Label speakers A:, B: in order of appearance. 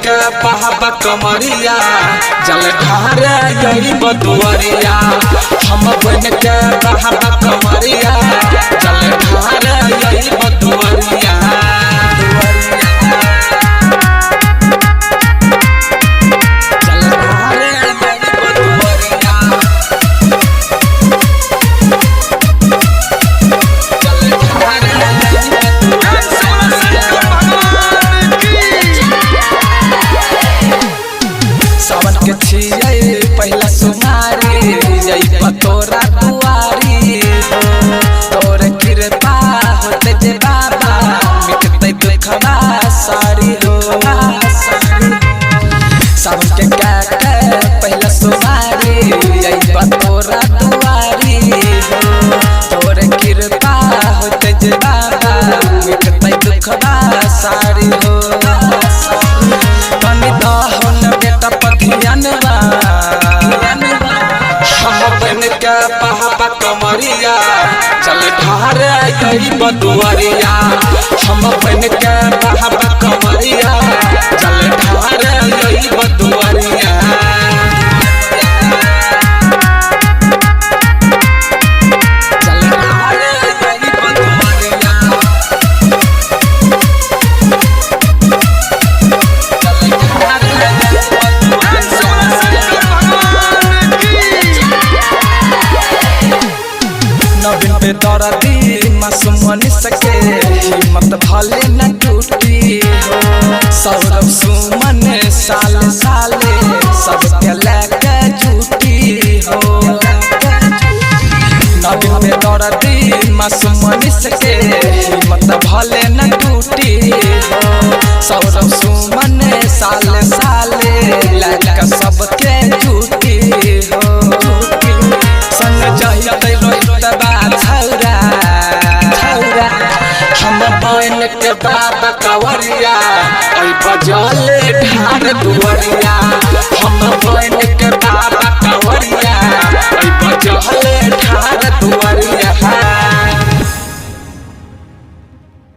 A: के बाबा कमरिया जल ढारे यही बदुअरिया। हम बन के बाबा कमरिया जल ढारे यही बदुअरिया। जल ढारे यही बदुअरिया। जल ढारे यही बदुअरिया।
B: भगवान की।
A: सावन के छियै पहिला सुमारी जई तोरा दुआरी हो। तोर कृपा होते जे बाबा मिटते दुखवा सारी हो। सावन के काके पहिला सुमारी जई तोरा दुआरी हो। तोर कृपा होते जे बाबा मिटते दुखवा सारी हो। तनी दहन बेटा पधियनवा हम बन के बाबा कमरिया चल ढारे यही बदुअरिया। हम बन के बाबा कमरिया चल ढारे यही बदुअरिया। चल ढारे यही बदुअरिया। चल ढारे यही बदुअरिया।
B: भगवान की।
A: नवीन पे दर्दी मासूम सके हिम्मत भले न टूटी हो। सौरभ सुमन साल साले सबके लेके झूठी हो। नवीन पे दर्दी मासूम सके हिम्मत भले न टूटी हो। सौरभ सुमन साल साले लेके सबके झूठी हो। संग जहिते रोहित बा छौरा छौरा। हम बन के बाबा कवरिया ऐ बजले ढार दुआरिया।